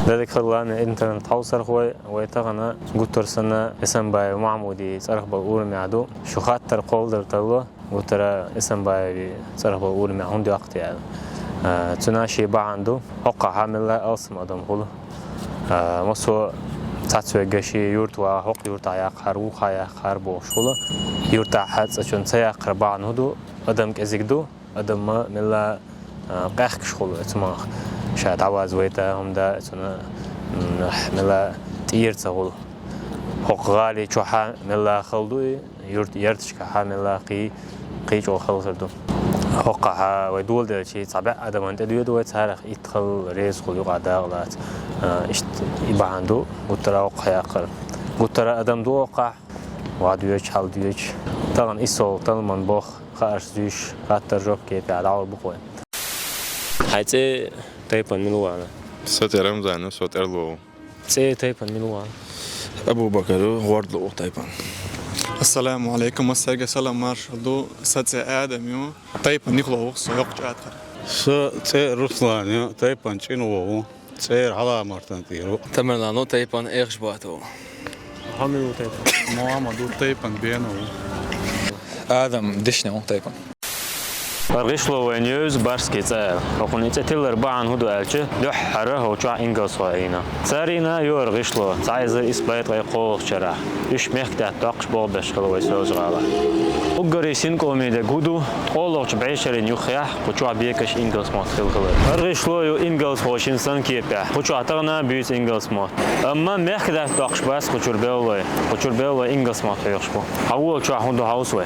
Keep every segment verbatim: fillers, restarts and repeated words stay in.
Деррига харлан интернет хьовсархой, вай тахана гуттар санна Эсамбаев Махьмуди цӀарах бола урамехь ду. Шу хаттар кхолладар талло, гуттара Эсамбаеви цӀарах бола урамехь хӀунда йоккху те аьлла. А, цуьнан шен бахьана ду. ХӀоккхахьа мелла алсам адам хуьлу. А, массо цхьацца вегга шен юрта ваха, хӀокху юртахь яккхахьара, вукхахь яккхахьара бохуш хуьлу. Юртахь хьацӀа чунна ца яккхара бахьана хӀун ду? Адам кӀезиг ду. Адам ма мелла, а, къаьхкаш хуьлу оцу мах. Ша дӀаваза вайта хӀума да, цуьнан, м, мелла тӀера ца хуьлу. ХӀокху гӀали чохьа мелла хала ду и, юрт ярташкахьа мелла кхий, кхий чӀогӀа хала хир ду. ХӀокхахьа вай доладелчий цхьа бӀе адаман тӀе доьду вай, царах итт хала реза хуьлу, юкъа дакъа лаца. А, иштта и бахьана ду, гуттара а хӀокхахь яккхар. Гуттара адам ду хӀокхахь, ван доьчу, хьал доьчу. Тахана и сол талман бох. Хаарш зуьйш, хаттар жоп кепехь дӀагӀур бу кхой. Хьайн цӀе тайпан мила ву аьлла? Сан цӀе Рамзан ю, со тӀерло ву. ЦӀе тайпан мила ву аьлла? Абу-Бакар ю, гӀордало ву тайпан. Ассаламу алейкум, массаьрга салам маршалла ду, сан цӀе Адам ю, тайпан нихло ву, со йоккхачу атхар. Сан цӀе Руслан ю, тайпан чӀино ву. ЦӀера хьала мартан тӀера ву. Тамерлан ву тайпан, Эхшбат ву. Хьан мила ву тайпан? Мухаммад ву тайпан, Бена ву. Адам дешна ву тайпан. ХӀара гӀишло вайна евза Барский цӀа аьлла. ХӀокхуьнан и цӀе тиллар бахьана хӀун ду аьлча, дуьххьара хӀокху чохь ингалсхой Ӏийна. Цара Ӏийна ю хӀара гӀишло, цхьа эзар исс бӀе ткъе кхоалгӀачу шарахь. Уьш мехкдаьтта доккхуш болх беш хилла вай Соьлжа-ГӀалахь. Уггаре синкъоме дерг хӀун ду, ткъолгӀачу бӀешерийн юххехь кху чохь бекаш ингалс мотт хилла хилар. ХӀара гӀишло ю ингалсхошна санна кепехь, кху чохь тахана буьйцу ингалс мотт. Амма мехкдаьтта доккхуш бац кху чуьра беллой, кху чуьра беллой ингалс мотт хьоьхуш бу. Хьан волчохь хӀун ду хьовса вай?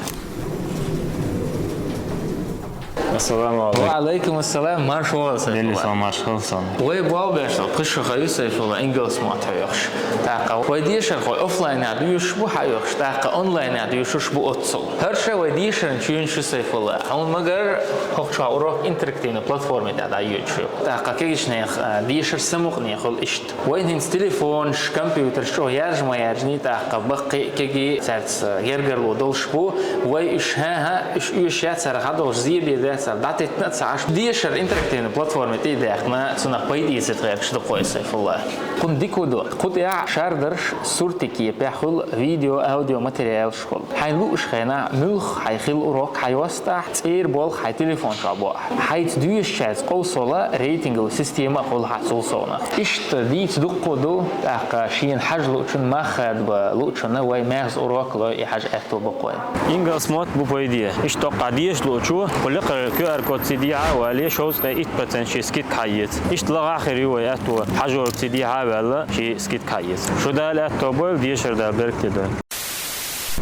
Ассаламу алейкум. Ва алейкум ассалам, марша вогӀийла, Сайфулла. Деллис ма марша хила сан. Вай болх беш ду, кхин шу хьан ю, Сайфулла, ингалс мотт хьоьхуш. ТӀаккха вай дешархой офлайнехь доьшуш бу хьоьхуш, тӀаккха онлайнехь доьшуш бу оццул. ХӀара ша вай дешаран чоьнаш ю, Сайфулла. Хьуна ма-гарра, хӀокху чохь урок интерактивни платформи тӀехь дӀайоьдуш ю. ТӀаккха кегийчу нехан, а, дешар самукъане хуьлу иштта. Вайн хӀинца телефонаш, компьютерш чӀогӀа яржа ма яржаний, тӀаккха баккхий а, кегий а цаьрца гергарло долуш бу. Вай уьш, хӀан-хӀа, уьш оьшуш яц, царах хьадолуш зен бен дац, цара дӀатеттина а ца Ӏаш. Дешар интерактивни платформи тӀе а даьккхина, цунах пайда эцийта гӀерташ ду кхо, Сайфулла. Кхунна дика хӀун ду? Кху тӀехь шардарш, суртан кепехь хуьлу, видео, аудио материалаш хуьлу. Хьайн лууш хенахь, муьлхха хьайн хилла урок хьан йостахь, цӀера болх хьайн телефон чохь бо ахь. Хьайца доьшучаьрца къовсала рейтинговая система а хуьлу хьан цул совнах. Иштта дийца дуккха а ду, тӀаккха шена хьажа луучунна, мах хадабан луучунна вай маьрша урок лой и хьажа аьтто бу кхой. Ингалс мотт бу пайде. Иштта тӀаккха деша луучо, кху лекхара Q R код цига дехьа а вале, шовзткъе итт процент шен скидка хьаэца. Иштта лагӀа хир ю вай аьтто, хьажорга цига дехьа а ваьлла, шен скидка хьаэца. Шу Дала аьтто бойла, дешар Дала беркате дойла.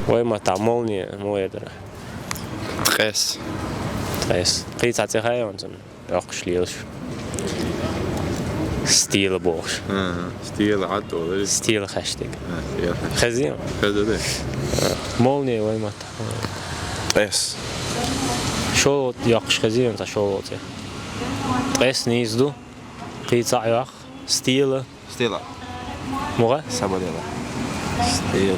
Вай маттахь молния муха эр дара? Ткъес. Ткъес. Кхин цхьа цӀе хаьий хьуна цунна? Йоккхуш лелаш. Стила бохуш. Ага. Стила хьан тӀе олу? Стила хэштег. А, стила хэштег. Хезий? Хеза, да. Молния вай маттахь. Ткъес. ШолгӀа йоккхуш хезий хьуна цхьа шолгӀа цӀе? Ткъес нийса ду. Кхин цхьаъ йоккха. Стила. Стила. Муха? Сабарила. Стила.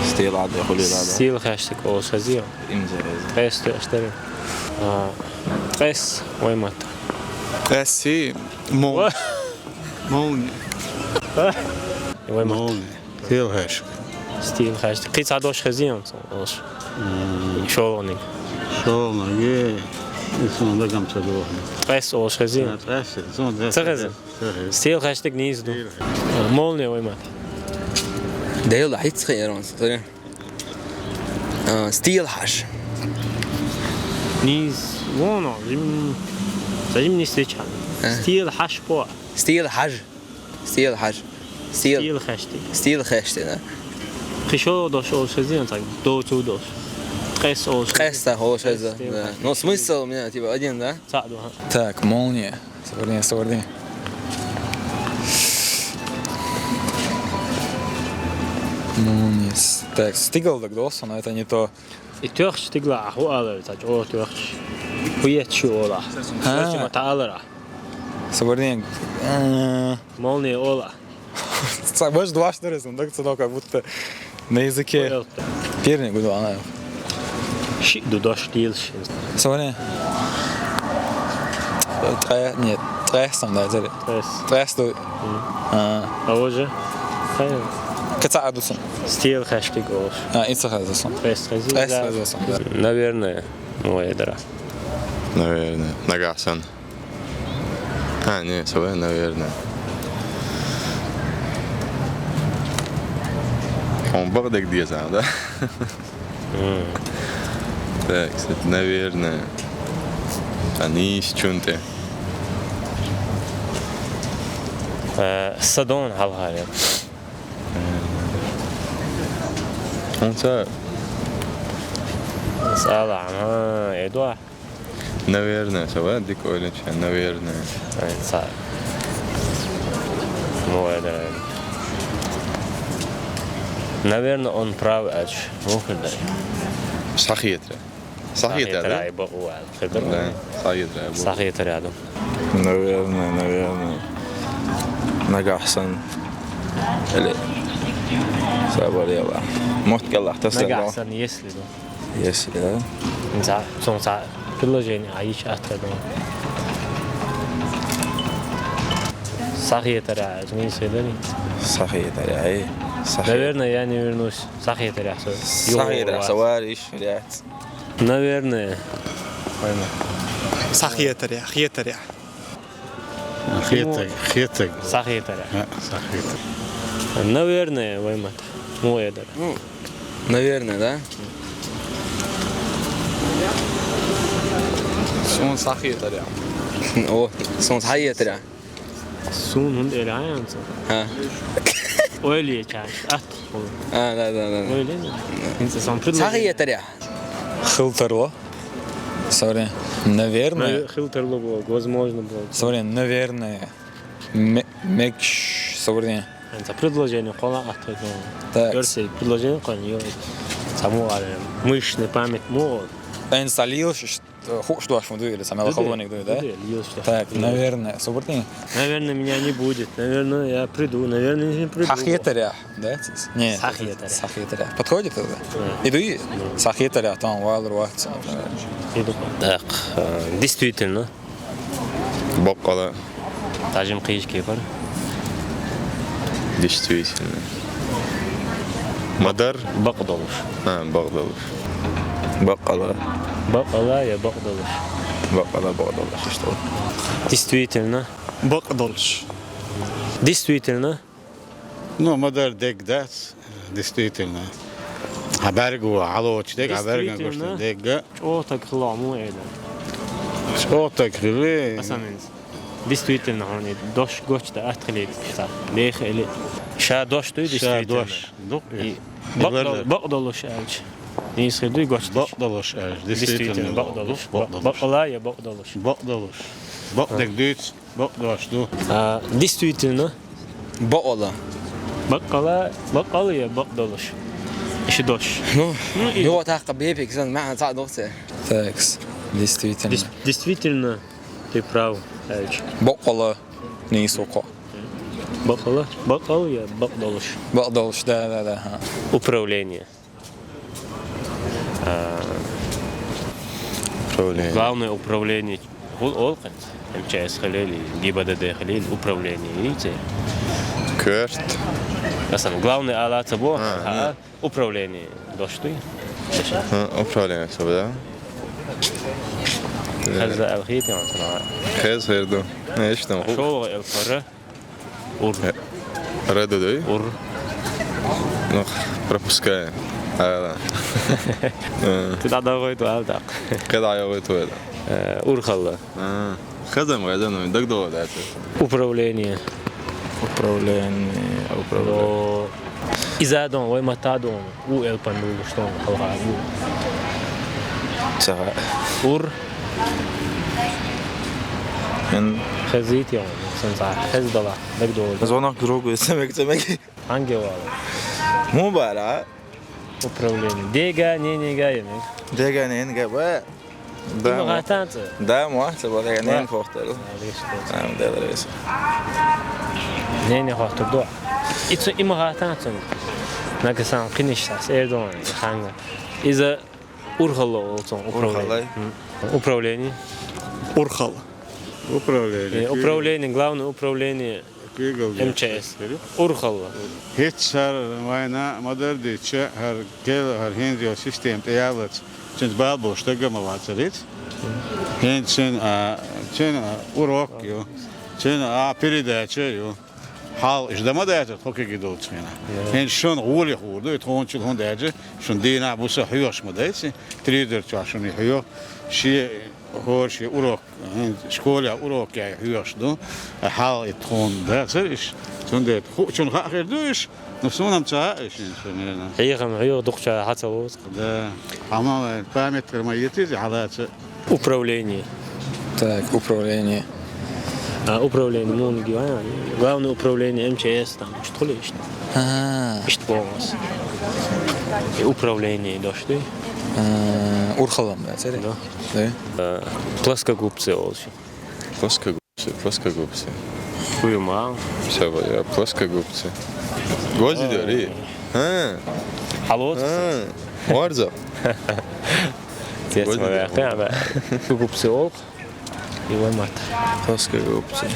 Стила Ӏадда хуьлийла, да? Стила хэштег олуш хезий? Имза хеза. Ткъес тоьаш дара. А, ткъес вай маттахь. Ткъес и мол-, Ва? Молния. Вай маттахь. Молния. Стила хэштег. Стила хэштег. Кхин цхьа дош хезий хьуна цунах олуш? М. ШолгӀаниг. ШолгӀаниг, э, и суна дагам ца дохна. Ткъес олуш хезий? А, ткъес, суна ца хеза? Ца хеза. Стила хэштег нийса ду. Стила хэштег. Молния вай маттахь. Дела хьиц херонс, сори. А, стила хьаш. Нийса, воно, зим-, за зимний встреча. А. Стила хьаш по. Стила хьаж. Стила хьаж. Стила. Стила хэштег. Стила хэштег, да. Кхин шолгӀа дош олуш хезий хьуна, так, доцу дош. Ткъес олуш хеза. Ткъес, да, олуш хеза, да. Стила хэштег. Ну, смысл у меня, типа, один, да? Цхьаъ ду, хьа. Так, молния. Сорни, сорни. Молния. Так, стигал дагдолуш, но это не то. И тоьхча стигла ахь хӀу алара, цхьа чӀогӀа тоьхча. ХӀу етташ ю олахь. А. Сорни ма та алара. Сорни. А. Молния олахь. Ца баш дваш дара, сан даг ца как будто на языке. Понял. Перни гуду она. Ши ду дош дийлаш. Сорни. Ткъе-, нет, Ткъаь сом дац, да? Ткъаь. Ткъаь ду. А. А уже? Хай. Кхы цхьа а ду сона. Стел хашкиг олуш. А, и ца хаза сона. Ткъаь хаза. Ткъаь хаза сона. Наверное, муха дара. Наверное. Нагахь санна. А, не, со вай, наверное. Хьуна бакъдерг деза, да? М. Так, кстати, наверное. А нийса чунте. Э, са дон хьалхара. Хьуна ца. Сала, ага, эдуа. Наверное, со вай, дика ойланча, наверное. Ай, ца. Муха дара. Наверное, он прав аьлча. Муха дара. Схьахетара. Схьахетара, да? Схьахетара, ай, бакъ ву аьлла. Хетара. Да, схьахетара, бакъ. Схьахетара аьлла. Наверное, наверное. Нагахь санна. Или. Сабар яла. Мотт кӀелахь таса. Нагахь санна, если, да. Если, да? Цхьа, цунах цхьа предложение а йича атта ду. Схьахетара, нийса хетарий? Схьахетара, ай. Схьахе- Наверное, я не вернусь. Схьахетара, со. Схьахетара, со вариш, ряц. Наверное. Схьахетара, хетара. Хетаг, хетаг. Схьахетара. А, схьахетара. Наверное, вай мат. Муха дара. Ну, наверное, да? Суна схьахетара. О, суна схьахетара. Суна хӀунда элира хьайна ца? А. Ойла еча, атта хула. А, да, да, да. Ойла еча. ХӀинца сан предложение. Схьахетара. Хила тарло. Sorry. Наверное. Наве-, хила тарло боху, возможно боху. Sorry, наверное. Ме-, мегаш, sorry. ХӀинца предложение кхола атта ду. Так. Ёрсе предложение кхола, ё. Саму аре. Мышечная память му. Эн салил ш-, ш-, хууш дош ма ду или самел халваник ду, да? Ду, ду, лил ш-. Так, наверное, собртин. Наверное, меня не будет. Наверное, я приду. Наверное, не приду. Схьахетара, да? Не, схьахетара. Схьахетара. Подходит это? Да. Иду и? Да. Схьахетара, там валр вахт. Иду. Так, э, действительно. Бакъала. Тажим кхиш кепар. Действительно. Мадар? Бакъдолуш. А, бакъдолуш. Бакъала. Бакъала я бакъдолуш. Бакъала, бакъдолуш, что? Действительно. Бакъдолуш. Действительно. Ну, мадар дег дац, действительно. А берго, алоч дег, а берго гошта дег. ЧӀотаг хила му эда. ЧӀотаг хили. Асаминс. Действительно, хани дош гочда атхили писа. Дех или. Ша дош дуй, действительно. Ша дош. Дук. И бакъдол-, бакъдолуш аьлча. Нийса хир дуй гочда. Бакъдолуш аьлча. Действительно, бакъдолуш. Бакъдолуш. Бакъала я бакъдолуш. Бакъдолуш. Бакъдег дуйц. Бакъдош ду. А, действительно. Бакъала. Бакъала, бакъала я бакъдолуш. Иши дош. Ну, ну и его так бепик, сан маъна цхьа дохце. Так, действительно. Дес-, действительно, ты прав, Эвич. Бакъала, не суко. Бакъала, бакъала я бакъдолуш. Бакъдолуш, да, да, да, ха. Управление. А, управление. Главное управление. Ол, ол къант. МЧС хилел, ГИБДД хилел, управление, видите? Кёрт. Асан, главное алаца бо, а, а, нет. Управление. Дош дуй? А, управление, всё, да? Хаза алхит, я вам сказал. Хез херду. Не, что там? Шо эл пара? Ур. Э, Red Dead, да? Ур. Ну, пропускаем. А, да. Э. Ты тогда выйду, а, так. Когда я выйду, это? Э, Урхалла. А, хазам, хазам, ну, так долго, да, это. Управление. Управление, управление. Но иза дон, вай мата дон. У эл панду, что он, халха, у. Цаха. Ур. Эн. Хезит я, сан ца, хез дала, бек дол. Звонок другу, цемек, цемек. Анге вала. Му бара. Управление. Дега, не, не, га, я, не. Дега, не, не, га, ба. Да, има мо. Гатанца. Да, мо, ца бара, не, не, хохтер. А, да, да, да. Не, не, хохтер, да. Ицу има гатанца. Нагасан, киниш, сас, эрдон, ханга. Иза Урхалла олцун, управление. Урхаллай. М. Управление. Урхал. Управление. Э, управление, главное управление М Ч С. Урхалла. ХӀинца хӀара вайна ма-дарра дича, хӀара кел-, хӀара хӀинца йола система тӀеяллалц, цуьнца бала болуш дага ма вацара иза. ХӀинца цуьнан, а, цуьнан урок ю, цуьнан, а, передача ю. Хьал иштта ма дацара тхо кегий долчу хенахь. ХӀинца шуна гӀоле хуур ду, и тхуна чул хӀунда аьлча, шуна дийнахь буса хьоьхуш ма дайци, телевизор чохь шуна и хьоьху, шен хӀора шен урок, хӀинца школехь урок яй хьоьхуш ду, хьал и тхуна дацара иш, цундела хуучунна хаа хир ду иш, но суна-м ца хаьа иш, хӀинца, наверное. Хьехам хьоьху дукхачара хьан ца лоцу. Да. Хьан ма вайн, памяткара ма йитизи, хьалаца. Управление. Так, управление. А, управление, муна гио, а? Главное управление М Ч С, там, что ли, что? А. Иштта боху ас. И управление дош дуй? А, урхаллам, да, церан? Да. Да. Э, плоскогубцы олуш. Плоскогубцы, плоскогубцы. Хуюма. Всё, я плоскогубцы. Гвозди дори? А. Хьалоцу? А. Морзо. Цец ма ваьхна, ама. Губцы олу. И вай мат. Плоскогубцы.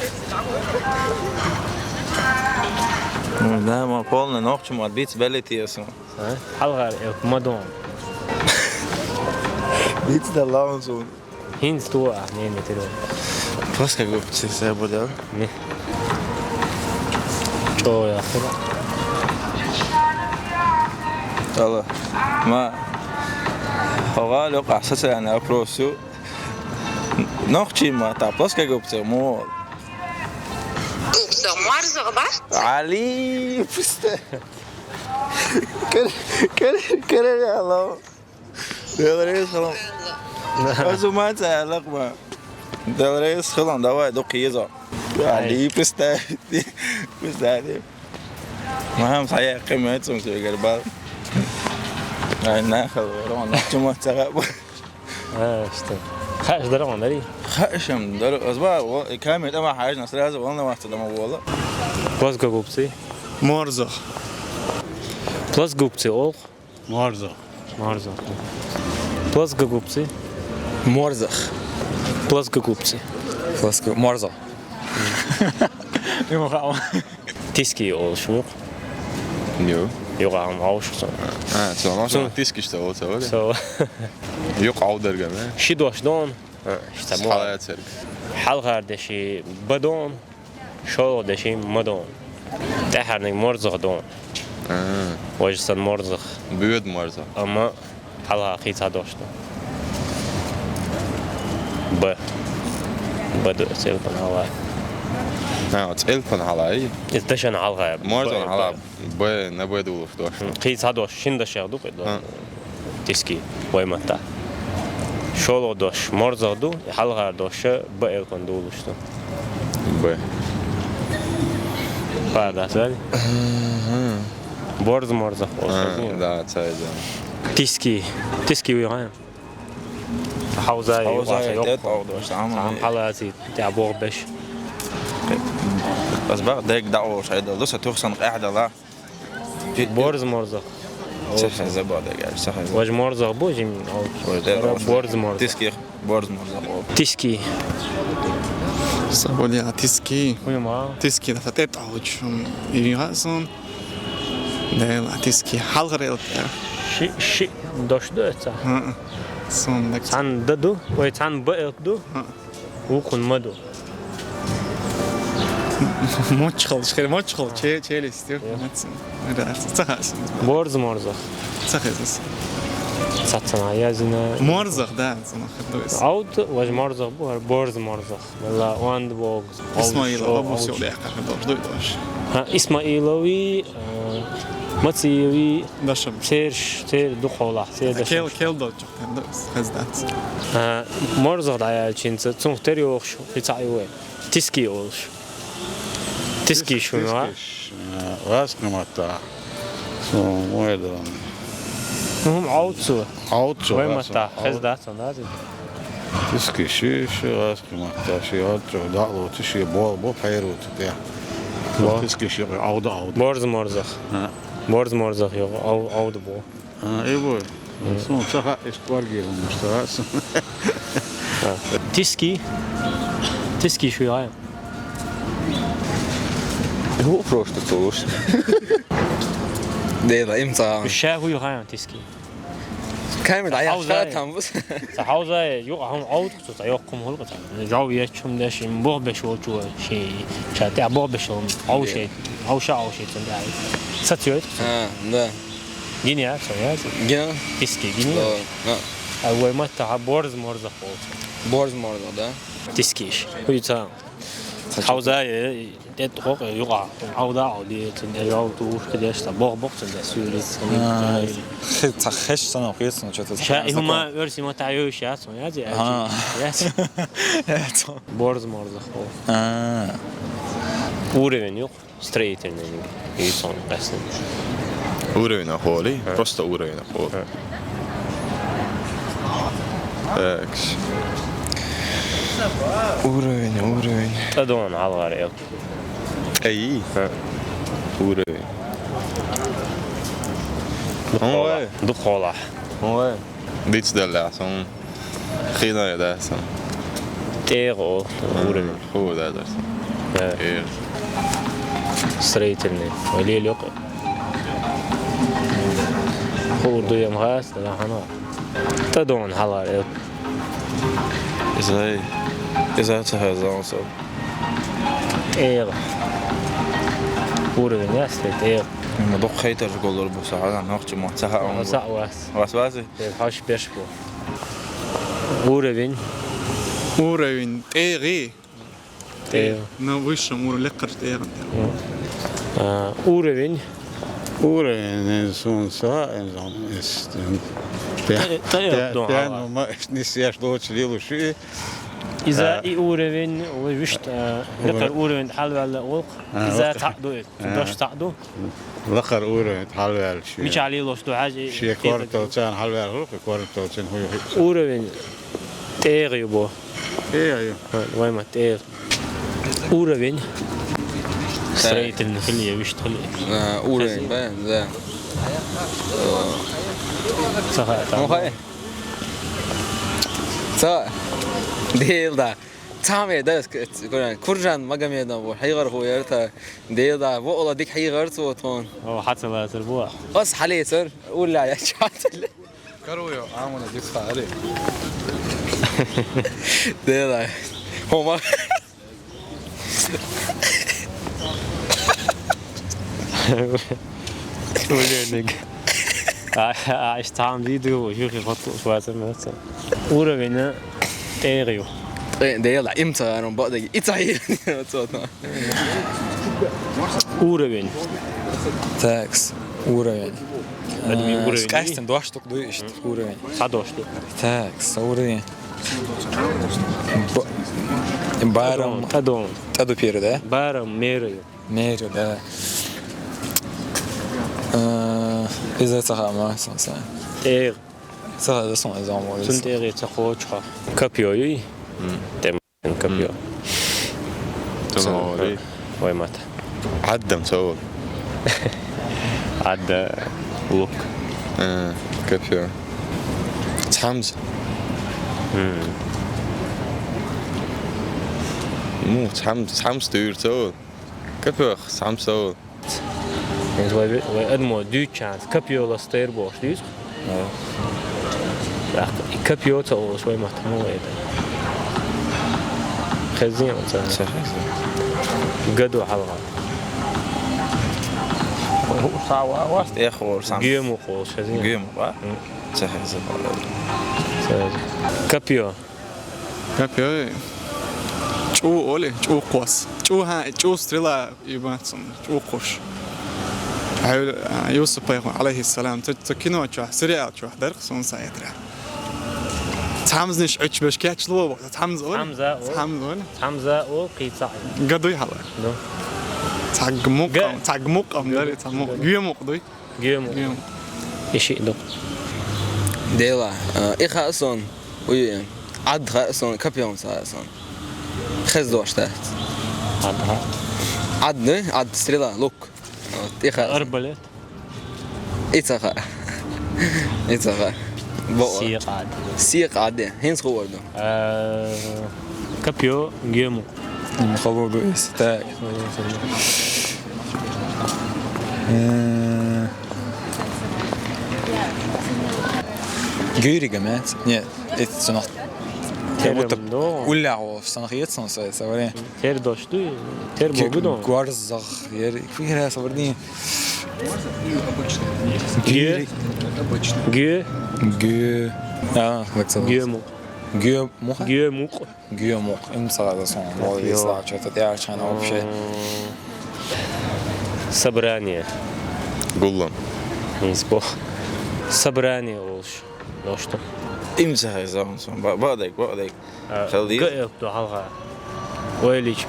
Ну да, ма полный нохчи ма биц белли тесу. А? Хьалхара элп ма дон. Биц да лаунзун. ХӀинца ту а, не, не, тиро. Плоскогубцы забудал. Не. Чо я хера? Алло. Ма. Хьо гӀалио къахь социальный опрос ю. Нохчий ма та плоскогубцы мо. Губцы морзах бац? Али, пусте. Кер, кер, кер, алло. Делрейс халам. Азумаца лакма. Делрейс халам, давай, дукхиза. Али, пусте. Пусте. Мам, сая, кем это, он тебе говорит. Ай, нахал, рон, чему цагаб. А, что? Хаш дара он дари? Хашам дара, азба, камера там хаш, на сразу волноваться там вола. Плоскогубцы. Морзах. Плоскогубцы олу. Морзах. Морзах. Плоскогубцы. Морзах. Плоскогубцы. Плоско-, морзах. Ему хаам. Тиски олуш ма ю? Ю. Юкъа хьуна хьовсуш сан. А, цо ма сан тиски что вот, вот. Со. Юкъа Ӏовдарган, а? Ши дош дон. А, ши ца мо. Хьалхара деши ба дон. ШолгӀа деши ма дон. ТӀаьхьарниг морзах дон. А. Важа сан морзах. Боьда морзах. Амма хьалха кхин цхьа дош ду. Б. Б ду, цӀелпан хьалха. А, цӀелпан хьалха, и? Иза дашан хьалха. Морзан хьалха. Б, на Б ду луш дош. Кхин цхьа дош, шин дашех ду, кхин дош. А. Тиски, вай матта. ШолгӀа дош морзах ду, и хьалхара дош Б элпан ду луш ду. Б. Пардас ваьлли? Мгм. Борз морзах олуш. А, да, ца иза. Тиски. Тиски вуй гӀан? Хьовзай, хьовзай, юкъа, тӀе йоккха. ТӀовдош, ам, ам хьалаци, тӀе бохбеш. Аз бах дег даӀош, айдал, дуса тухсан къаьхьдала. Борз морзах. Ца хеза ба дег, ца хеза. Важ морзах бу, жим, ой, де, борз морзах. Тиски. Борз морза боху. Тиски. Сабули а тиски. Хуюма. Тиски на тӀе тӀаучун. И гӀазун. Дела тиски. Хьалхара элп. Ши, ши дош ду эца? ХӀа. Сон дак. Цан Д ду, ой, цан Б элп ду. ХӀа. Вукхун ма ду. Мочхал, шхер мочхал, че-, челюсть, ё. Ца хасин. Борз морзах. Ца хезас. Ца цана язина. Морзах, да, цана хатуис. Аут, важ морзах бу, борз морзах. Вала онд бог. Исмаилова бу сё дяка, дож, дож. Ха, Исмаилови, э, Мациеви. Дашам. Церш, цер духовлах, цер дашам. Кел, кел дож, хездац. Э, морзах да я чинца, цунх тер йохш, хица юэ. Тиски олуш. Тиски шуна. Тиски ш-, э, гӀаз къиматта. Су, ойдан. Ну, хӀум Ӏовцу. Ӏовцу, вай гӀаз, матта, Ӏов-, хез дац, он дац. Тиски ши, ши гӀаз къиматта, ши Ӏовцу, даълоцу, ши бол бу, пхьеру цу тӀе. Бо. Тиски ши, Ӏовда, Ӏовда. Борз морзах. А. Борз морзах, йо, Ӏов-, Ӏовда бу. А, и бу. Мгм. Сун ца хаьа, иштта кӀорге хӀуманаш ца хаьа сун. А. Тиски. Тиски шу яхай. Ху просто цуш. Дела, им ца. Ша ху яхай тиски. Камера, я Хавза. Ша там бус. Ца Хавза, ю, хам аут, ца, ца, ё, кум хул, ца. Жав я чум деш, им бог беш ол чу, ши, ша, те бог беш ол, ау ши, ау ша, ау ши, ца, да. Ца цвет. А, да. Гини я, ца, я, ца. Гина? Тиски, гини. Да, да. А вай мат та борз морза хол. Борз морза, да? Тискиш. Хуй ца. Хавза, э, Тет хок юга. Ауда ауди цен эжал туш кидеш та бох бох цен да сюрис. А, хе-, ца хеш сано хес но чё-то. Ша ихума өрсима та ю ша сон я зе. А. Я зе. Борз морза хо. А. Уровень юк. Строительный. И сон, ясно. Уровень охоли. А. Просто уровень охоли. А. Так. Уровень, уровень. Та дон алгар эл. Эй. Ха. Уровень. Ой. Духола. Ой. Диц да ла сон. Хина да сон. Тего уровень. Ху да да сон. Да. Э. Строительный. Или лёк. Ху урду ям хас, да хана. Та дон алгар эл. Изай. Изай ца хазан со. Эр. Уровень ясты, эр. Ма док хейтер голлар бу саха, нахчы ма саха он. Са вас. Вас вас. Э, хаш беш бу. Уровень. Уровень. Эри. Э. На высшем уровне лекарь, э. А, уровень. Уровень, э, сон са, э, сон, э, с-, э, пя-, та, та, пя-, дон пя-, ала. Ну, ма, не съешь дочь лилу ши. Иза, э, и уровень, вы вишт, э, вот. Лекарь уровень халвала олк. А, иза вот. Та ду, э, дош та ду. Лакар уровень халвал ши. Мичали лош ду хажи. Ши кор толчан халвал хулк, кор толчан хуй хуй. Уровень. Тер юбо. Тер ю. Вай ма тер. Уровень. Так. Строительный хили, я вижу, хили. А, уровень, да, да. Саха, там. Ну, хай. Ца. Дел да. Цаме да, Куржан Магомедов бу. Хайгар хуяр та. Дел да. Бу ола дик хайгар цотон. О, хацала сыр бу. Ас хали сыр. Ула я чатыл. Каруё, амуна дисха, ари. Дела. Хома. Уленик. А, а, иш там видео, юхи хот швацем. Уровень тегио. Э, дела, им цаарон бадаги. Ицай. Уровень. Такс, уровень. Адми, э, уровень. Скайстен, два штук дуй, ишт уровень. Са два штук. Такс, уровень. Б-, барам. Тадон. Таду пир, да? Барам, меры. Меры, да. Э, из этого ма, сон са. Э. Са, да, сон, из этого. Сон, э, это хочешь. Копьёй. М. Тем. Копьё. Тон ори. Вай мат. Аддам цаул. Адда лук. Э, копьё. Цамз. М. Ну, цамз, цамз тюр цаул. Копьё, цамз цаул. Вай, вай, адмо дючанс, копьёла стер бош, дюс? Да. Так, и копьё ца олш вай мат мо это. Хезин ца. Ца хезин. Гаду халга. Сава, вас. Эх, ор сам. Гюму холш хезин. Гюму, ба? М. Ца хезин. Ца хезин. Копьё. Копьё. Чу оли, чу кос. Чу ха, чу стрела ибацун, чу кош. Ай, а, Юсуп пайгъамбар, алейхиссалам, ца, ца кино чу, сериал чу, дарх сон саятра. Цамзниш уч беш кеч ло, цамз оли. Цамза о. Цамз оли. Цамза о, кица. Гадуй хала. Да. Цагмукъам, га-, цагмукъам, дари, цагмукъ. Гюмукъ дуй. Гем. Гем. Иши док. Дела, э, иха сон, уюен. Ад ха сон, копьём са сон. Хез дошта. Ад ха. Ад, не? Ад стрела, лук. Вот, иха. Арбалет. Ицаха. Ицаха. Бо. Сиек ад. Сиек ад, хинс хуорду. Э, Капио, гемукъ. М, халуду эс. Так. Э, Гюригамет? Нет, это сунах. Как будто Терем, да. Улля оф, санах ет сон, со, со время. Тер дошду, тер Гю-, богу, да. Гуарзах, ер, фигра, со время. Гю. Гюри. Гю. Гю. А, вот это. Гюмукъ. Гюмуха? Гюмукъ. Гюмукъ. Им сагада сон. Ол Йо. Исла, что-то я чана вообще. М. Собрание. Гуллам. Нисбо. Собрание олш. Дошту. Им сагада сон. Ба-, бадайк, бадайк. А, Халди. Г элп до халга. Ойлич.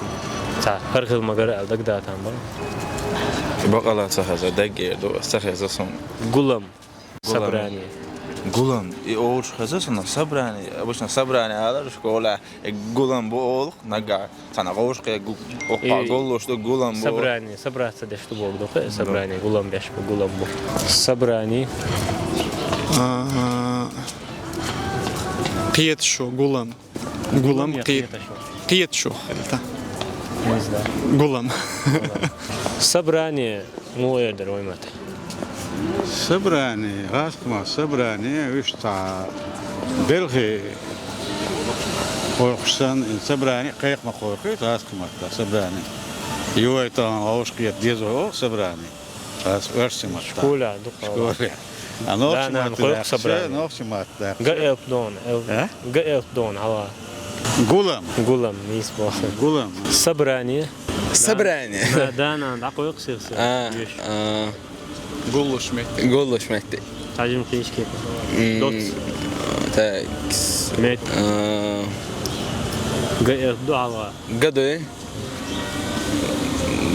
Са, хар хил магар алдаг датан ба. Бакъала сахаза даггер до, сахаза сон. Гулам. Гулам. Собрание. Гулам. И олш хаза сон собрание. Обычно собрание алар школа. Э, гулам бу олх нага. Сана олш кэ гу-, окъа И голлош до гулам бу. Собрание. Собраться деш ту бог дохе. Собрание. Гулам беш бу, гулам бу. Собрание. А, киет шо гулам. Гулам Гулам я киет. Киет шо. Киет шо. Это. Не знаю. Гулам. Собрание. Ну, я дар оймат. Собрание, гасма собрание, вишта белхи. Орхсан, собрание, кайх ма хорхи, гасма собрание. Юай тан, ауш киет дезо, собрание. Аз версиматта. Школа, дукъала. Школа. А нохчи Данан матта койх яхшы, собрание. Нохчи матта яхшы. Г элп дон, эл-, А? Г элп дон, хала. Гулам. Гулам, нисбо. Гулам. Собрание. Собрание. Да, данан, да койх сирсе. А, Еш. А. Гуллуш метти. Гуллуш метти. Тажим кишки. М, Доц. Так. Мет. А. Г элп до, хала. Г до.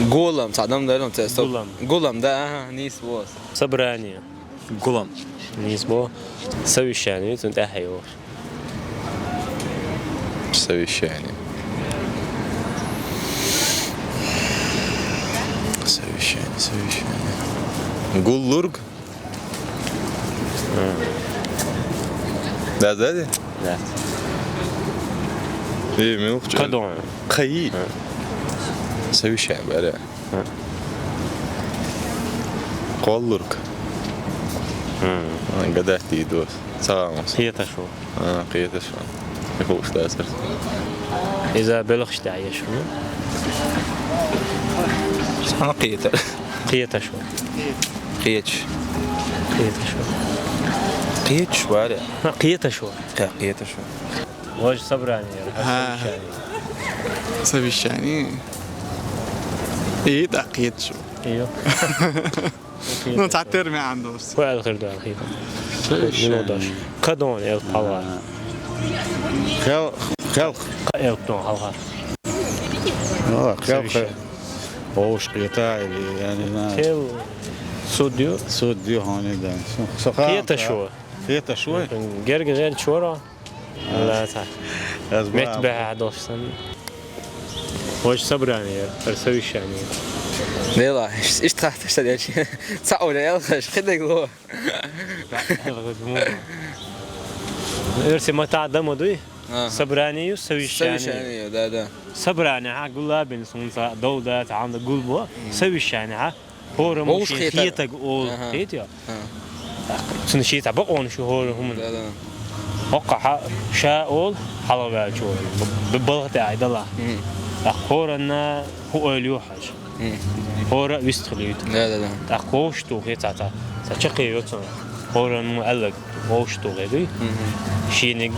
Гулам, садам даром, це стоп. Гулам. Гулам, да, ага, нисбо. Собрание. Гулам. Нисбо. Совещание, цун тахайо. Совещание. Совещание, совещание. Гуллург? Да, да, да? Да. Э, милх чё? Кадон. Каи. А. Совещание, бля. А. Коллург. М. А, гадать ты идёшь. Салам. Киета шо. А, киета шо. Яху уста сэр. Иза белхш да ешуну. Сана киета. Киета шо. Киеч. Киета шо. Киеч, варя. А, киета шо. Ка-, киета шо. Вож собрание, А. Совещание. Совещание. И так киет шо. Иё. Ну, цатер ме андос. Куал хир да, хир. Совещание. Минуташ. Кадон эл пала. А. Хел, хел. Ка эл тон халха. Ну, хел, Совещание. Хел. Оуш киета или, я не знаю. Хел судью. Судью, хони да. Со-, соха. Киета шо. Киета шо. Герге гел чора. Ла, та. Аз Мет ба. Бе дошсан. Вож собрание, эр совещание. Дела, иш-, иш тахта иш тадеш. Ца оля ялхаш, хидаг ло. Эрсе мата дама дуй? Ага. Собрание, совещание. Совещание, да, да. Собрание, ха, гулабин сунца, долда, та анда гулбо. Мгм. Совещание, ха. Хора Вовш мушин хетар. Хетаг ол Аха. Хет я. Ха. Цун ши табак он шу хора хумун. Да, да. Хокка ха ша ол халавачу. Б-, балхте айдала. Мгм. Так хора на ху ойлю хаш. Мгм. Хора вистхлют. Да, да, да. Так кош ту хет та. Та чакы йоцун. Хора му аллаг. Кош ту хет. Мгм. Шиниг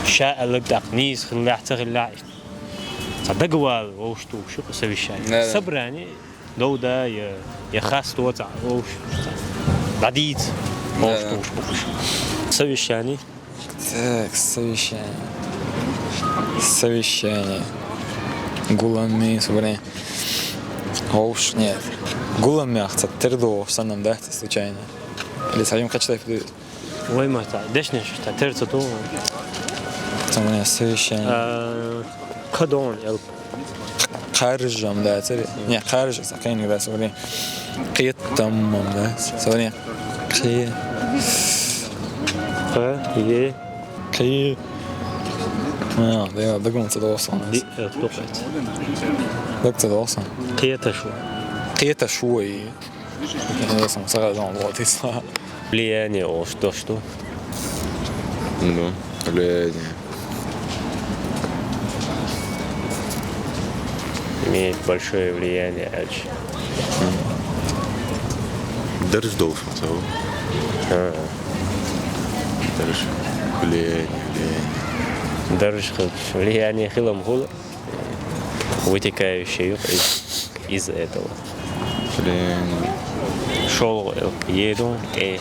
ша аллаг так низ хиллах та хиллах. Та дагвал кош ту шу совещание. Да, да. Собрание. Довда, я, я хас то ца, оуш. Дадит. Да, оуш, да. Оуш, оуш. Совещание. Так, совещание. Совещание. Гулами, собрание. Оуш, нет. Гулами ахца, тердо, в основном, да, случайно. Или совсем качтай. Ой, мата, дешнеш, та терца ту. Там у меня совещание. А, кадон, эл. Харжам, да, цари. Не, харжа, сакайник, да, смотри. Киет тамам, да, смотри. Кие. Ха, е. Кие. Ди-, э, кто это? Даг ца досан. Кхеташо. Кхеташо и. Э, сам сразу он вот и сла. Влияние, о, что, что? Ну, влияние. Имеет большое влияние, ач. Дарж должен, сау. А. Дарж. Влияние, влияние. Дарж хыл-, влияние хилам хул. Вытекающее из, из этого. Влияние. Шёл, э, еду, э.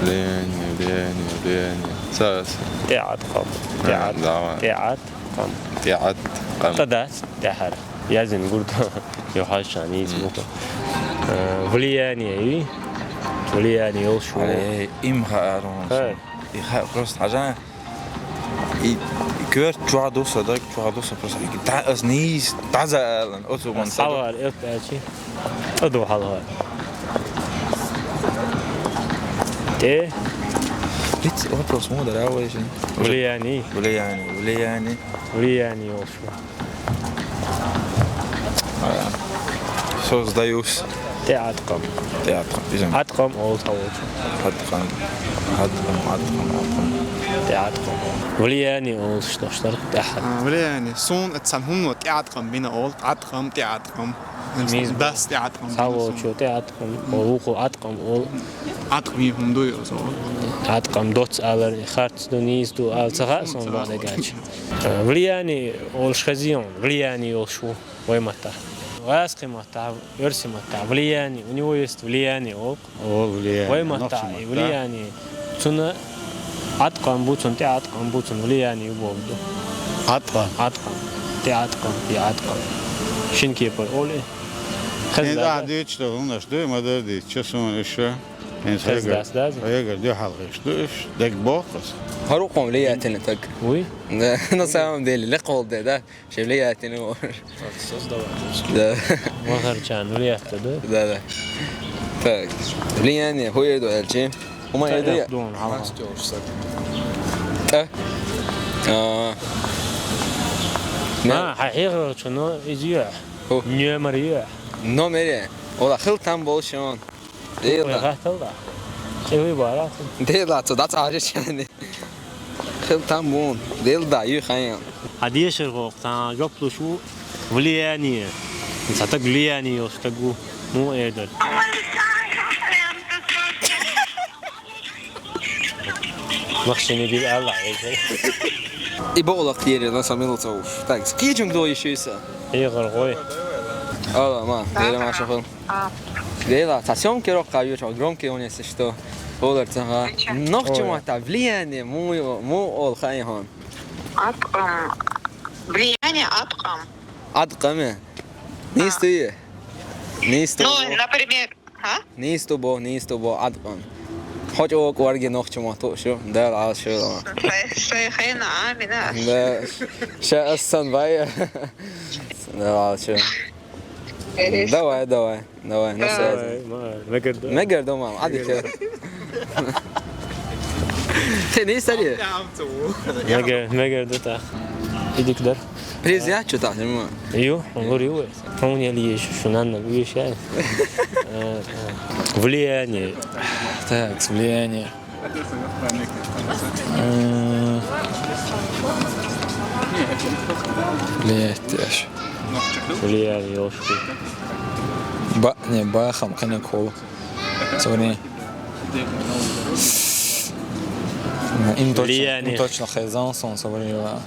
Влияние, влияние, влияние. Сас. Театром. А, Театр. Давай. Театр. Къам. ТӀеӀаткъам. Къадас, тӀехьара. Язин гурда, юхьашан, из Мм. бука. Э, влияние, и? Влияние йолуш ву. Ай, им хаарун. Хай. И ха-, просто хьажа. И, и коьрта чохь ду сан, даг чохь ду сан, просто. И да, ас нийса, дӀаза алан, оцу ван Ас хьалхара элп аьлчи. ТӀадо хьалха. ТӀе. Виц, вопрос муха дара вай шин? Влияние. Влияние, влияние. Влияние йолуш ву. А, создаюсь. ТӀеӀаткъам. ТӀеӀаткъам, иза. Аткъам олу цхьа волчу. Аткъам. Аткъам, аткъам, аткъам. ТӀеӀаткъам. Влияние олуш долуш дара тӀаьхьа. А, влияние. Суна цхьана хӀумано тӀеӀаткъам бина олу. Аткъам, тӀеӀаткъам. Миза. Дас тӀеӀаткъам бина суна. Цхьа волчу тӀеӀаткъам. Мгм. Олу вукху аткъам олу. Аткъам хӀума ду иза олу. Аткъам доц алар, харц ду, нийса ду, ала ца хаьа суна бакъдерг аьлча. Э, влияние олуш хезий хьуна, влияние йолуш ву вай маттахь. ГӀазкхийн маттахь, оьрсийн маттахь, влияние, у него есть влияние олу. Олу влияние. Вай маттахь, нохчийн маттахь влияние. Цунна аткъам бу, цунна тӀеаткъам бу, цунна влияние бохург ду. Аткъам. Аткъам. ТӀеаткъам, тӀеаткъам. Шина кепара олу и. Хезна дац? ХӀинца ахь дуьйцуш долу хӀуманаш дуй, ма-дарра дийца, чу суна уьш. ХӀинца хьоьгара, хьоьгара дуьхьал хиш ду уьш, дерг боху аса. ХӀара вукхо влиятельный стаг. Вуй? Да, на самом деле, лекхолде, да? Шен влиятельный ву. Да. Вахарчарна влиятельный, да? Да, да. Так, влияние, хӀун эр ду аьлчи? ХӀума эр ду я? Дуьйна хьалха. ТӀа? А. А, хьан хьехарчу, но иза ю ахь? ХӀу? Номер ю ахь? Номер я. Ола хила там болуш он. Дела. Ой, гӀаттал да. Цӏе вуй бара. Дела, цо дац ажичани. Хил там бун. Дела да, ю хайна. Хьан дешархо цхьа жоп луш ву влияние. Цхьа стаг влияние йолуш стаг ву. Муха эр дара? Махчине бир Аллах эшер. И бокъалах кхире, на самил ца уж. Так, кхечун до ещё иса. Игорь, гой. Ала, ма, дера ма шахал. А. Дела, цхьа съёмки роккха йоьшу, громкий он, если что. Олар цаха. Зачем? Нохчи ма та влияние, му, му ол хайхон. Аткъам. Влияние аткъам. Аткъам, э. Нийс туй? Нийс туй? Ну, например, а? Нийс ту бо, нийс ту бо, аткъам. Хьо чӀогӀа варги нохчи ма ту шу, Дала Ӏалашо. Шай, шай хайна, а, мина? Да. Ша асан бай. Дала Ӏалашо. Давай, давай. Давай, на связи. Давай, ма, мегар ду. Мегар ду, мам, ади те. Те не сари. Мегар, мегар ду та. Иди кдар. Приз я чё та, ма? Ю, он лур ю. Он я ли ещё, что надо, видишь, я. Э, э. Влияние. Так, влияние. М, блядь, ты аж. Влияние, ёлки. Ба, не, бахам, кхаьнниг хьула. Сорни. Им точно, влияние. Им точно хезан сон, сорни, ва.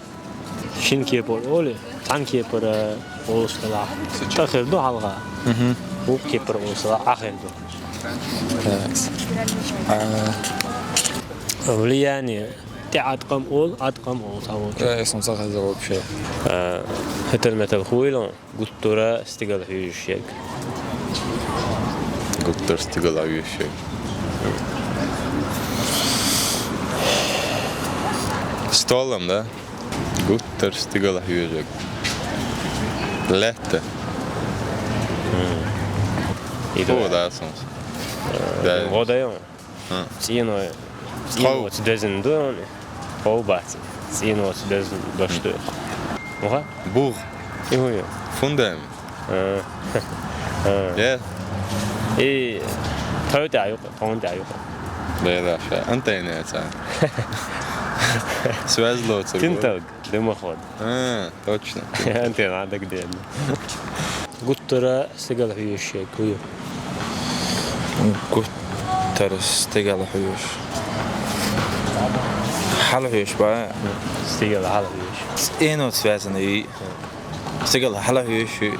Шин кепара олу, цхьана кепара олуш делахь. ТӀа хир ду хьалха. Мгм. Вукху кепара олуш делахь, Ӏа хир ду. Так. А. Влияние. ТӀеӀаткъам олу, аткъам олу, цхьа волчу. Э, сон ца хеза вообще. А, хӀетар метал хуйло, гуттара стигала хьуьйжуш ерг. Гуттара стигала хьуьйжуш ерг. Столом, да? Гуттара стигала хьоьжург. Лаьтта. Мгм. Хо, да, сон. Э, да. ГӀо дай он. А. ЦӀеной. ЦӀеной. Хов. Цу дезина ду он. Хов бац. ЦӀеноца доьзна дош ду. Муха? БугӀа. И хӀун ю? Фундамент. А. А. Э? И тхов тӀехь ю-кх, тховна тӀехь ю-кх. Лераша. Антенна яц. Связь лоцург. Тинталг, дымоход. А, точно. Антенна дагадеана. Гуттара стигала хьоьжуш ерг хӀун ю? Гуттара стигала хьоьжуш. Хьала хьоьжуш ба? Стигала хьала хьоьжуш. ЦӀеноца связанный. Стигала хьала хьоьжуш.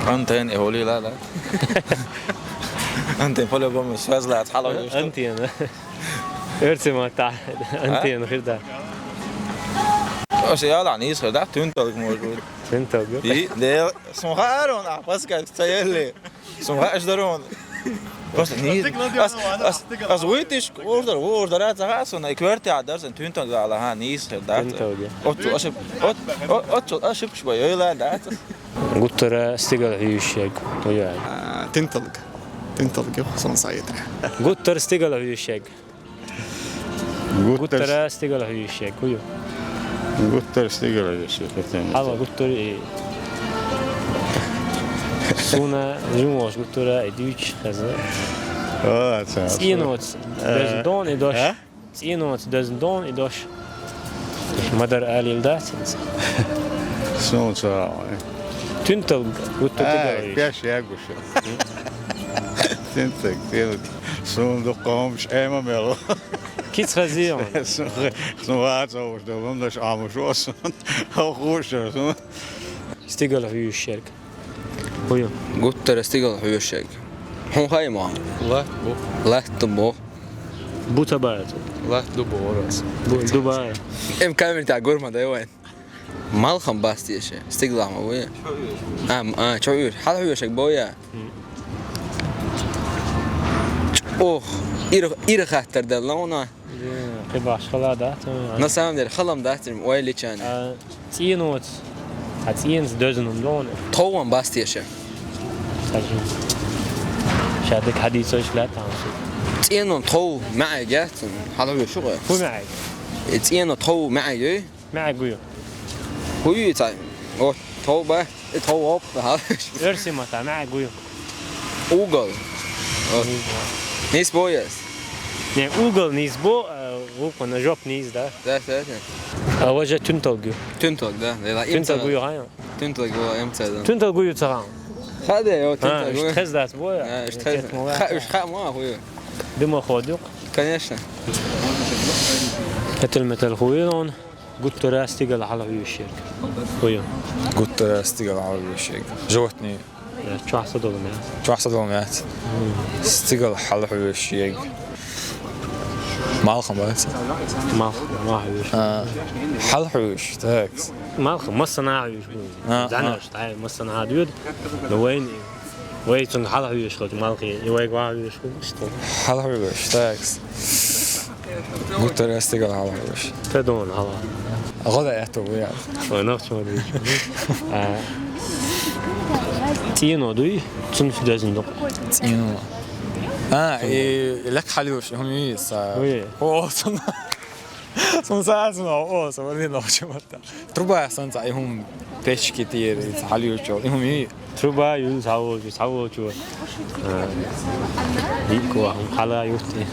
Антенна и хьолийла, да? Антенна по-любому связь лаца хьала хьоьжуш. Антенна. Оьрсийн маттахь антенна хир дац. Аса ялахь нийса хир дац, тинталг, может быть. Тинталг ю? И, де, суна хаьара хьуна, ахь подсказка ца елли. Суна хаьаш дара хьуна. Просто нийса. Ас, ас, ас вуйтиш, уж дара, уж дара ца хаьа суна, и коьртехь дара сан тинталг вала, хьа, нийса хир дац. Тинталг ю. Оццул ошиб-, оц-, о-, оццул ошибкаш бан йойла дац. Гуттара стигала хьоьжуш ерг хӀун ю? А, тинталг. Тинталг ю, сан сайтра. Гуттара стигала хьоьжуш ерг. Гуттара стигала хьоьжуш ерг хӀун ю? Гуттара стигала хьоьжуш ерг, хӀетта. Хьала гуттара и. Суна жимош гуттара и дуьйцуш хеза. О, ца. ЦӀеноца доьзна ду-кх и дош. А? ЦӀеноца доьзна ду-кх и дош. Ма-дарра алийла дац хӀинца. Суна ца хаьа. Тинталг гуттара стигала хьоьжуш. Ай, пеш ягуш. Тинталг, тинталг. Суна дуккха хӀумаш Ӏема мел. Кица хазийон. Суна, суна ваца хӀумаш ду, лумнаш Ӏамуш ва суна. Хьо хууш ва суна. Стигала хьоьжуш ерг. ХӀун ю? Гуттара стигала хьоьжуш ерг. Хьуна хаьий ма? Латта бу. Латта бу. Бу ца бац. Латта ду бу варас. Бу, ду ба. Эм камера тӀехь гур ма дай вайн. Малхам бац теша, стигалахь ма бу я. А, м-, а, чо уьйр. Хьала хьоьжуш ерг бу я. М. Ох, ира, ира хаттар делла хьуна. Де, кхин башха хала дац, а? На самом деле, хала-м дац, ойла йича. А, цӀеноца. А, цӀеноца доьзна ду-кх и. Тхов-м бац теша. Ша дика хьадийцар лаьтта хьуна. ЦӀенон тхов маьӀӀе яц, хьала хьоьжуш ю-кх. ХӀун маьӀӀе? Э, цӀенон тхов маьӀӀе ю. МаьӀӀе хӀун ю? ХӀун ю цхьа? О, тхов ба, э, тхов оп, хьала. Оьрсийн маттахь маьӀӀе хӀун ю? Угол. О. Нийса бу я? Не, угол нийса бу, а, гӀуллакхна жоп нийса, да? Да, да, да. А важа тинталг ю. Тинталг, да. Тинталг хӀун ю, хьан ю? Тинталг ю, эм ца да. Тинталг хӀун ю ца хаьа? Хаьа де, йо, а, тинталг хӀун ю. Иштта хезна дац бу я? А, иштта хезна. Ха-, уж хаьа ма хӀун ю. Дымоход ю-кх. Конечно. Хетал-метал хӀун ю хьуна? Гуттара стигала хьала хьоьжуш ерг. ХӀун ю? Гуттара стигала хьала хьоьжуш ерг. Животный. Э, чохь са долу ма яц. Чохь са долу ма яц. М. Стигала хьала хьоьжуш ерг. Малхам бац. Малх-, малх хьоьжуш. А, хьала хьоьжуш, так. Малх, массанхьа хьоьжуш. А, а. Занаш, тай, массанхьа доьду. Но вайн Вай цунга хьалахьоьжуш хилча, малхе, и вайга вахьоьжуш хилча, что? Хьалахьоьжуш, так. Гуттара стигала хьалахьоьжуш. Те дона хьала. ГӀо даьтта ву яц. Ой, нохчо ма дийша. А, цӀено дуй, цунца доьзна ду-кх. ЦӀено. А, и лекха хьалайоьжуш, хӀума йийса. Ой. О, цунна. Сан сацна, о, сан валли нохча матта. Труба сан цхьа и хӀума печки тӀера, и цхьа хьалайоьжуш йолу, и хӀума йий? Труба юьллу цхьаволчу, цхьаволчу. А, дика ваха, хьала юхти.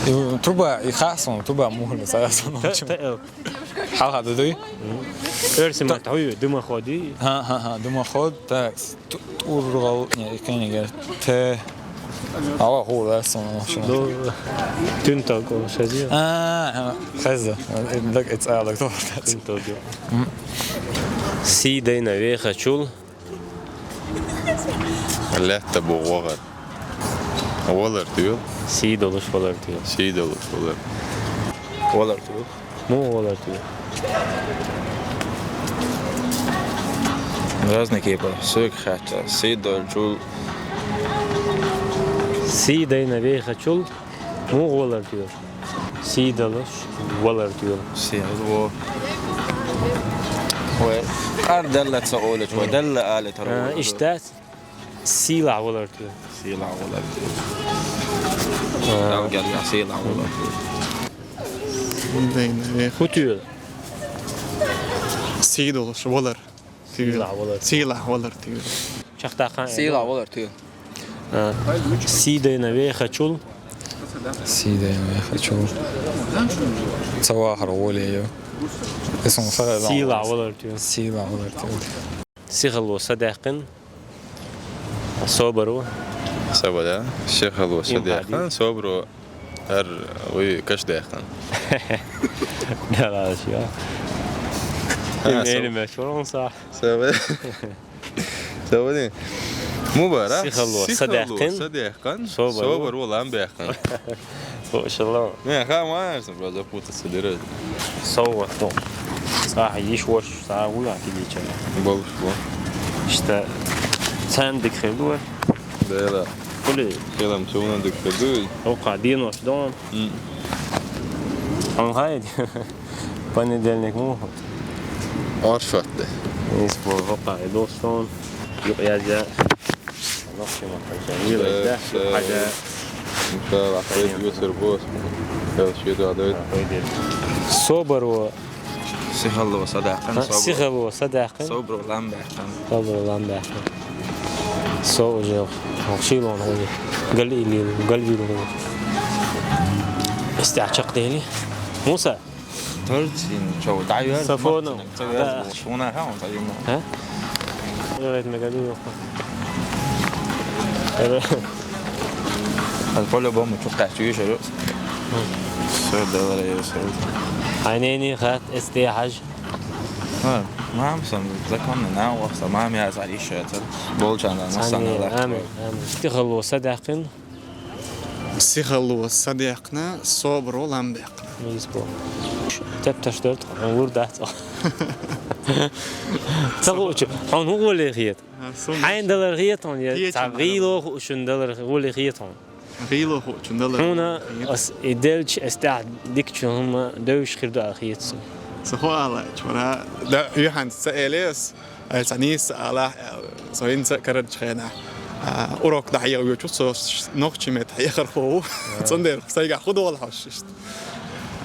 И труба, и хаьа сан, труба мухӀар сан, сан нохча. Та, та эл. Хьалха ду дуй? М. Оьрсийн матта хьуй, дымоход. Ха, ха, ха, дымоход, так. Ту-, тургал, не, книга, те. Ава, ху, да, сон, сон. Ду-, тюнтаг, о, шази. А, а, хеза. Даг, эц, а, даг, то, да. Тюнтаг, ё. М. Сий дайна вехачул. Лаьтта бу вогӀар. Валар туьйла. Сий долуш валар туьйла. Сий долуш валар. Валар туьйла. Муха валар туьйла? Разный кепа. Соьга хаьттича. Сий долчул. Сий дайна вехачул муха валар туьйла? Сий долуш валар туьйла. Сий, во. Вай, къар даьлла ца олучу, вай, даьлла алийтар. А, валар. Иштта дац. Сийлахь валар туьйла. Сийлахь валар туьйла. А. Дал гергахь сийлахь валар туьйла. Дайна веха. ХӀу туьйла? Сий долуш валар туьйла. Сийлахь валар. Сийлахь валар туьйла. Чекхдаккха. Сийлахь валар туьйла. А, сий дайна вехачул. Сий дайна вехачул. Ца вахар воле ю. Сийлахь валар туьйла. Сийлахь валар туьйла. Сихалло садаьккхина. Собаро. Собаро. Сихалло садаьккхина. Собаро. Ар вуй каш даьккхина. Далаш, я. А, Им со- элим эш валун са. Собаро. Собаро. Мубарак. Сихалло садаьккхина. Садаьккхина. Собаро. Собаро лам баьккхина. Машалла. Не, ха, ма, просто запутаться дерет. Сова, то. Саха йиш вош, саха вула килича. Болуш бу. Ишта цан дик хилур. Да, да. Хули. Хилам чуна дик хилур. Ока, динош дом. М. Он хайд. Понедельник му. Оршотте. Ис бу, ока, достон. Юк, я, я. Нохчи маттан чен. Вилась, да? Э, хада. Иншалла, хайд юсир бос. Хел шеду адайт. Собаро. Сихалло садаьккхина. Ха, собаро. Сихалло садаьккхина. Собаро лам баьккхина. Собаро лам баьккхина. Со уже хилон уже. Гал илил, гал вилон. Истя чакъ дели. Муса. Тортин, чё, да, я Сафонов. Да. Шуна ха, он, да, ему. А? Говорит, мегаду. По-любому, чё, как, чё ещё? Всё, давай, я всё. Айнени хат, эсте хаж. А, мам, сам, законно, на, вот, мам, я заришь, это. Болчана, на, Сани, самое легкое. Амин, амин. Сихалло садаьккхина. Сихалло садаьккхина, собаро лам баьккхина. Ис бу. Теп таш дерт, он вур дац. Ца гучу, он ху гуле хиет. А, сум Хайн далар хиет он, я, Хиет ца он гило далар. Ху шун далар гуле хиет он. Гило ху шун далар. Хуна Хиет. Ас иделч эстах дик чума дövш хирду а хиет су. Сахо ала, чура. Да, юхан ца элес. Ай, ца нийса ала, со инца карадж хена. А, урок да хьегъ вючу, со нохчи мет хьегъар хо. А. Цундер, сайга худол хаш ишт.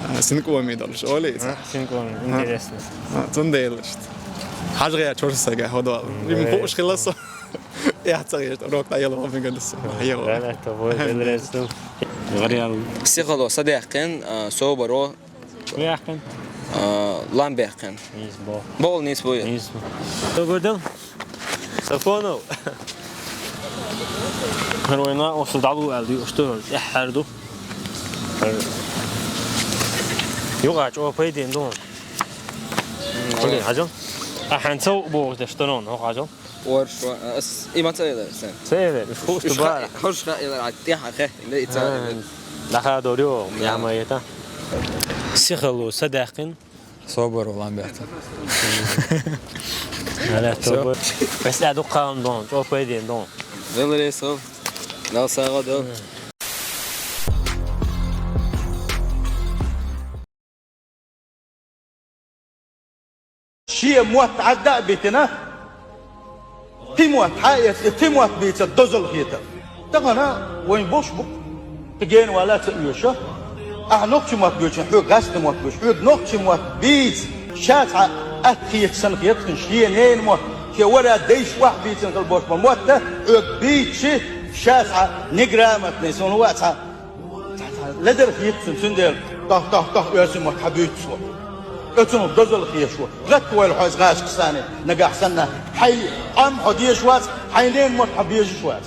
А, синкуами долш, оли ица. А, синкуами, А. Интересно. А, цундер ишт. Хажгъя чур сайга худол. М, Им э. Хуш хиласо. Я, ца ишт, урок да хьегъ хо мигадас. Хьегъ. Да, да, то будет интересно. Реально. Сихалло садаьккхина, а, собаро Бехкен. А, лам бехкен. Нийс бо. Бол нийс бо. Нийс бо. Ту гурдал? Сафонов. Геройна осу далу алды, усту. Эхерду. Юга чо пейден дон. Куле, хажал. А ханцо бо де штанон, хо хажал. Оршо, ас, има цайлар сен. Цайлар, хуш Уш бар. Ха-, хуш ха илар атти ха хе, ле ица. Даха дорё, яма ета. Сихалу садахин. Собар улан бяхта. Ала Всё. Тобар. Бес аду калан дон, чо пейден дон. Дел ресов. Дал сага дел. Шен мотт Ӏадда а битина, ти мотт хьаэца, и ти мотт бийца дозал хетар. Тахана вайн бош бу, кхы гена вала ца оьша, ахьа нохчи мотт боьчун, хьоьга гӀаьста мотт боьчун, хьоьга нохчи мотт бийца, ша цхьа атта хеташ санна хеташ, шен нейна мотт, шен вара дайша охьа бийцина хила бош бо мотта, хьоьга бийцчи, ша цхьа неграмотный, суна ва цхьа Ледара хеташ, цундела тох, тох, тох, оьзий мотт хьабуьйцуш ву. Оцунах дозал хеташ ву. ГӀатта войла хьо иза гӀашка санна, нагахь санна. Хьай Ӏам хьо дезаш вац, хьай нен мотт хьо безаш вац.